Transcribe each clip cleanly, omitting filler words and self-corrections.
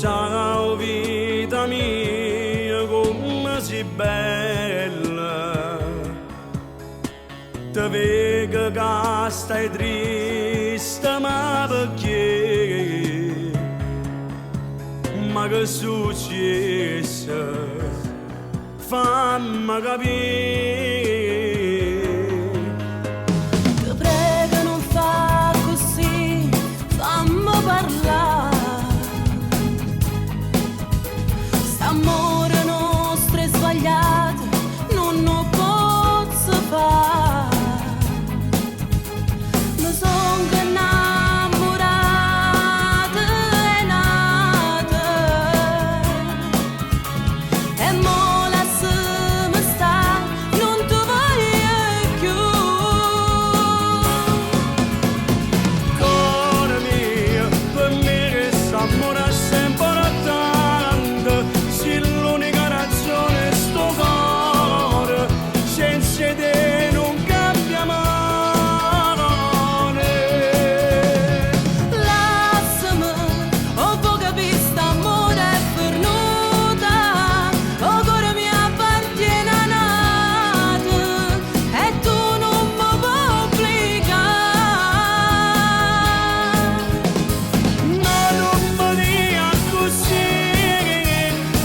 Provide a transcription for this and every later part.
Ciao vita mia, come sei bella. Te vedo che stai triste, ma perché? Ma che è successo? Fammi capire. Ti prego non fa così, fammi parlare. St'amore nostro è sbagliato, non lo posso fare. Mi sono innamorata e nata e mo lasciami sta, non ti voglio più. Cuore mio, per me che s'amore è sempre tanto, sei l'unica ragione sto cuore, senza te non cambia male. Lasciami, o può capire st'amore è venuta, o cuore mi appartiene a nato e tu non mi puoi obbligare. Ma non mi dire così,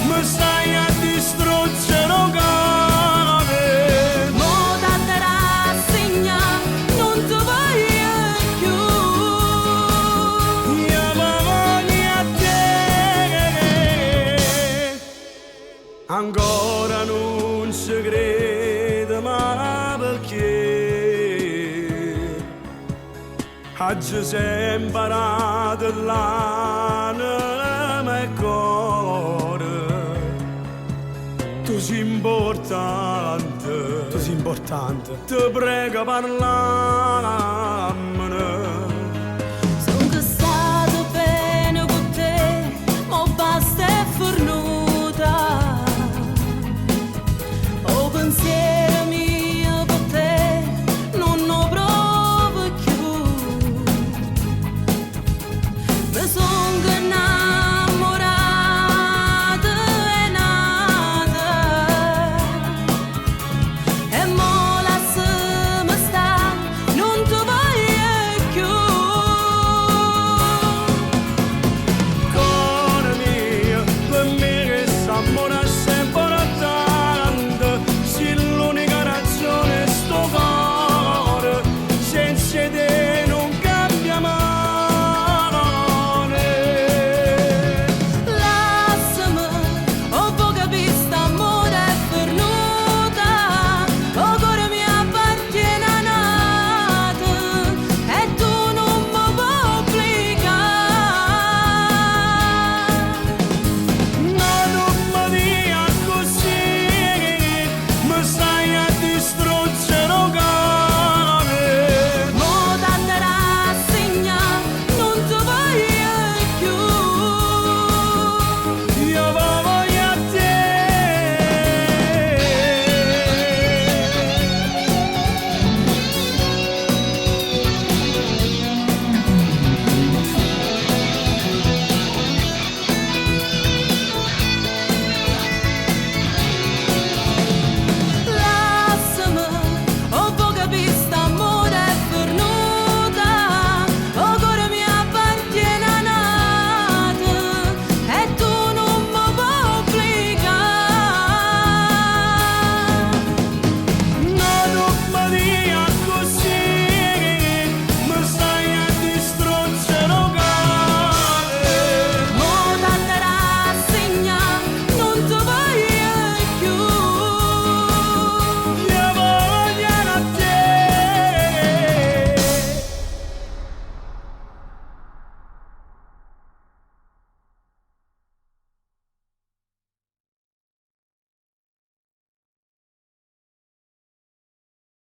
mi stai a distruggere il cuore. Mo t'adda rassegna, non ti voglio più. Io mi voglio a te. Ancora non ci credo, ma perché? Oggi sei imparato l'anima e cuore. Tu sei importante, tu sei importante. Ti prego parlami.